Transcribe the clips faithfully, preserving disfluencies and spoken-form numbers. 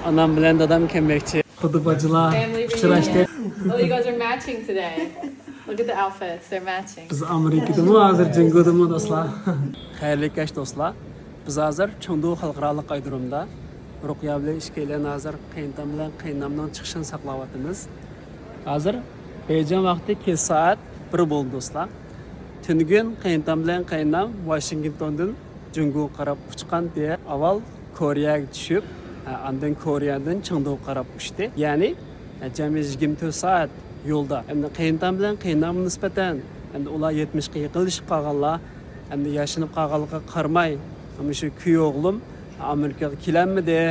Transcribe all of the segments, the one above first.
ئانام بىلەن دادام كەلمەكچى. خۇددى باجىلار ئۇچراشتى. Oh, you guys are matching today. Look at the outfits, they're matching. بىز ئامېرىكىدىمۇ، ھازىر جۇڭگودىمۇ، دوستلار. خەيرلىك كەچ، دوستلار. بىز ھازىر چېڭدۇ خەلقئارالىق ئايرودرومدا رۇقىيە بىلەن ئىككىيلەن ھازىر قېيىنتام بىلەن قېيىنئانامنىڭ چىقىشىنى ساقلاۋاتىمىز. ھازىر بېيجىڭ ۋاقتى كەچ سائەت بىر بولدى، دوستلار. تۈنۈگۈن قېيىنتام بىلەن قېيىنئانام ۋاشىنگتوندىن جۇڭگوغا قاراپ ئۇچقانتى. ئاۋۋال كورېيەگە چۈشۈپ، ھە، ئاندىن كورېيەدىن چېڭدۇغا قاراپ ئۇچتى. يەنى، ھە، جەمئىي يىگىرمە تۆت سائەت يولدا. ئەمدى قېيىنتام بىلەن قېيىنئانامغا نىسبەتەن، ئەمدى ئۇلار يەتمىشكە يېقىنلىشىپ قالغانلار. ئەمدى ياشىنىپ قالغانلىقىغا قارىماي، مۇشۇ كۈيئوغلۇم ئامېرىكىغا كېلەلمىدى.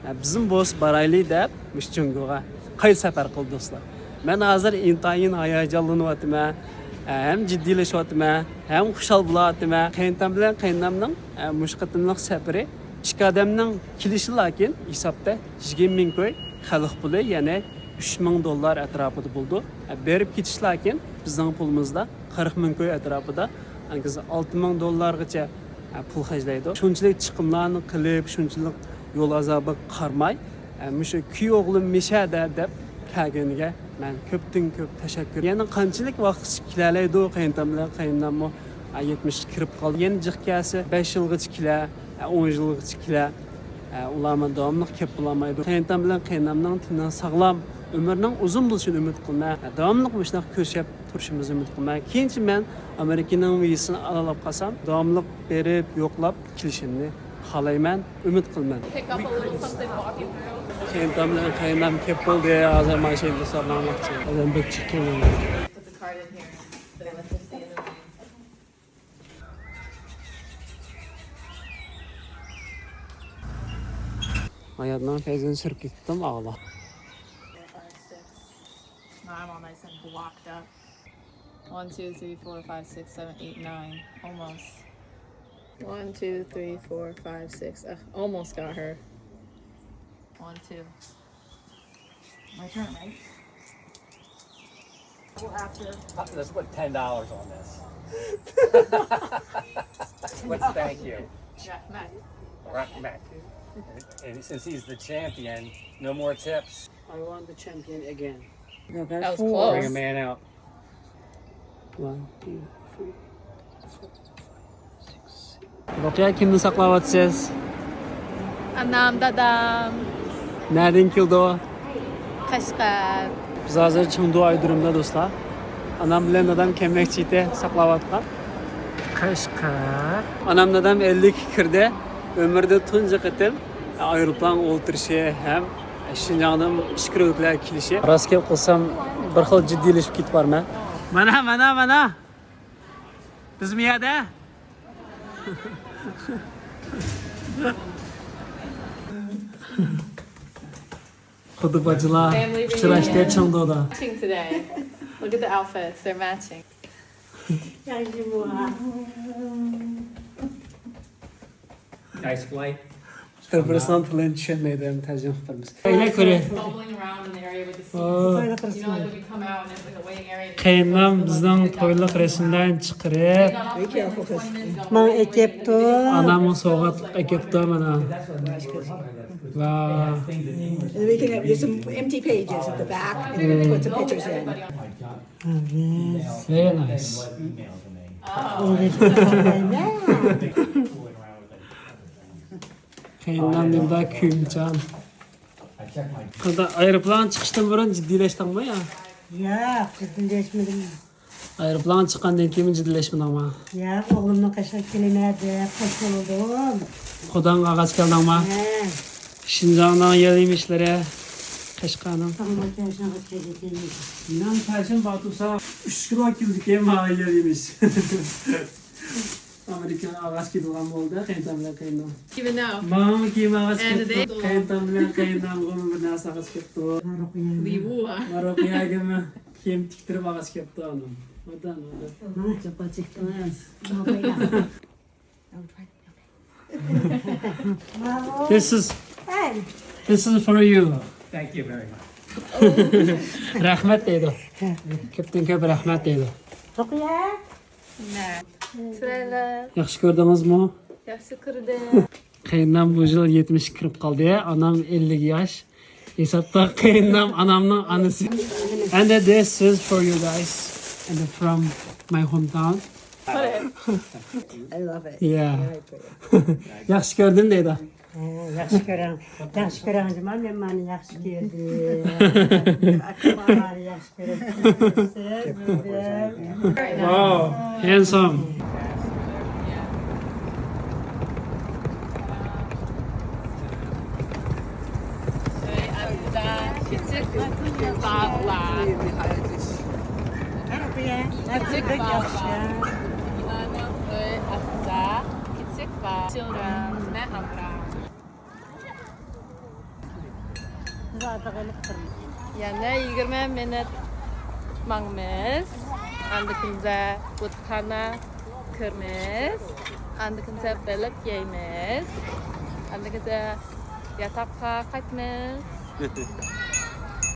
ھە، بىزمۇ بولسا بارايلى دەپ، مۇشۇ جۇڭگوغا قايتا سەپەر قىلدى، دوستلار. مەن ھازىر ئىنتايىن ھاياجانلىنىۋاتىمەن، ھەم جىددىيلىشىۋاتىمەن، ھەم خۇشال بولۇۋاتىمەن. قېيىنتام بىلەن قېيىنئانامنىڭ، ئە، مۇشۇ قېتىملىق سەپىرى ئىككى ئادەمنىڭ كېلىشى، لېكىن ھېسابتا يىگىرمە مىڭ كوي خەلق پۇلى، يەنى ئۈچ مىڭ دوللار ئەتراپىدا بولىدۇ. ئە، بېرىپ كېتىش، لېكىن بىزنىڭ پۇلىمىزدا قىرىق مىڭ كوي ئەتراپىدا، ئەنكىز ئالتە مىڭ دوللارغىچە، ئە، پۇل خەجلەيدۇ. شۇنچىلىك چىقىملارنى قىلىپ، شۇنچىلىك يول ئازابىغا قارىماي، ئە، مۇشۇ كۈيئوغلۇم مىشەدە دەپ كەلگىنىگە مەن كۆپتىن كۆپ تەشەككۈر. يەنە قانچىلىك ۋاقىتقىچە كېلەلەيدۇ قېيىنتام بىلەن قېيىنئاناممۇ، ئە، يەتمىشكە كىرىپ قالدى. يەنە جىق كەلسە بەش يىلغىچە كېلە، ئە، ئون يىلغىچە كېلە. ئە، ئۇلار مانا داۋاملىق كېلىپ بولالمايدۇ. قېيىنتام بىلەن قېيىنئانامنىڭ تېنىنىڭ ساغلام، ئۆمرىنىڭ ئۇزۇن بولۇشىنى ئۈمىد قىلىمەن. ئە، داۋاملىق مۇشۇنداق كۆرۈشۈپ تۇرۇشىمىزنى ئۈمىد قىلىمەن. كېيىنچە مەن ئامېرىكىنىڭ ۋىزىسىنى ئالالماي قالسام، داۋاملىق بېرىپ يوقلاپ كېلىشىمنى خالايمەن، ئۈمىد قىلىمەن. Pick up a little something walking through. قېيىنتام بىلەن قېيىنئانام كېلىپ بولدى. ھازىر ماشىنىدا ساقلانماقچى. ئادەم بەك چىققان. Put the card in here. The electricity in the room. ھاياتنىڭ پەيزىنى سۈرۈپ كېتىپتىم، ئاغلا. Now I'm all nice and blocked up. One, two, three, four, five, six, seven, eight, nine. Almost. One, two, three, four, five, six. Ugh, almost got her. One, two. My turn, right? Well, after. Let's put ten dollars on this. What's thank you? Rahmat. Rahmat. And since he's the champion, no more tips. I want the champion again. No, that's That was four. Bring a close. Man out. One, two, three, four, five, six, seven. رۇقىيە، كىمنى ساقلاۋاتىسىز؟ ئانام، دادام. نەدىن كېلىدۇ؟ قەشقەر. بىز ھازىر چېڭدۇ ئايرودرومدا، دوستلار. ئانام بىلەن دادام كەلمەكچى ئىدى، ساقلاۋاتقان. قەشقەر. ئانام، دادام ئەللىككە كىردى. ئۆمرىدە تۇنجى قېتىم ئايروپىلانغا ئولتۇرۇشى ھەم شىنجاڭدىن ئىچكىرى ئۆلكىلەرگە كېلىشى. راست گەپ قىلسام، بىر خىل جىددىيلىشىپ كېتىپ بارىمەن. مانا، مانا، مانا. بىزمۇ يەردە. خۇددى باجىلار ئۇچراشتى چېڭدۇدا. Matching today. Look at the outfits, they're matching. Nice flight. بىر-بىرسىنىڭ تىلىنى چۈشەنمەيدۇ، ھەم تەرجىمە قىلىپ بېرىمىز. ئەيلەن كۆرەي. Bubbling around in the area with the seeds. ئوي. You know, like, when we come out and it's like a waiting area. قېيىنام بىزنىڭ تويلۇق رەسىملەرنى چىقىرىپ. ماڭا ئەكەپتۇ. ئانامغا سوۋغاتلىق ئەكەپتۇ مانا. ۋاو. And we can have some empty pages at the back and then put some pictures in. Very nice. قېيىنام نېمىدا كۆيۈمچان. قانداق، ئايروپىلان چىقىشتىن بۇرۇن جىددىيلەشتىڭمۇ يا؟ ياق، جىددىيلەشمىدىم. ئايروپىلان چىققاندىن كېيىنمۇ جىددىيلەشمىدىڭمۇ؟ ياق، ئوغلۇمنىڭ قېشىغا كېلىمەن دەپ خوش بولدۇم. خۇداڭغا ئاغاچ كەلدىڭمۇ؟ ھە. شىنجاڭنىڭ يەل يېمىشلىرى، قەشقەرنىڭ. ئىنام تەرجىمە باتۇرسا ئۈچ كىلو كېلىدىكەن ماڭا يەل يېمىش. ئامېرىكىغا ئاغاچ كېتىدىغان بولدى، قېيىنتام بىلەن قېيىنام. Even now. ماڭىمۇ كېيىن ئاغاچ كېتىپ، قېيىنتام بىلەن قېيىنامغىمۇ بىر نەرسە ئاغاچ كېتىپتۇ. لىۋۇ. ماروقىيەگىمۇ كىيىم تىكتۈرۈپ ئاغاچ كېتىپتۇ ئانام. ۋاتان، ۋاتان. ماڭا جاپا چەكتىڭىز. This is, this is for you. Thank you very much. رەھمەت دەيدۇ. كۆپتىن كۆپ رەھمەت دەيدۇ. رۇقىيە. نە. تۈرەيلەر. ياخشى كۆردىڭىزمۇ؟ ياخشى كۆردۈم. قېيىنام بۇ يىل يەتمىشكە كىرىپ قالدى. ئانام ئەللىك ياش. ھېسابتا قېيىنام ئانامنىڭ ئانىسى. And this is for you guys. And from my hometown. I love it. Yeah. Very pretty. ياخشى كۆردۈم دەيدۇ. ياخشى كۆرۈڭ، ياخشى كۆرۈڭ جۇما، مەن مانا ياخشى كۆردۈم. ئاكىلار ياخشى كۆرۈپسىز. Wow, handsome. Küçük bağlar. Küçük bağlar. Yunan'ın köy aslında küçük bağ. Children, ne amra. يەنە يىگىرمە مىنۇت ماڭىمىز. ئاندىن كېيىن بۇتخانا كۆرىمىز. ئاندىن كېيىن بېلىق يەيمىز. ئاندىن كېيىن ياتاققا قايتىمىز.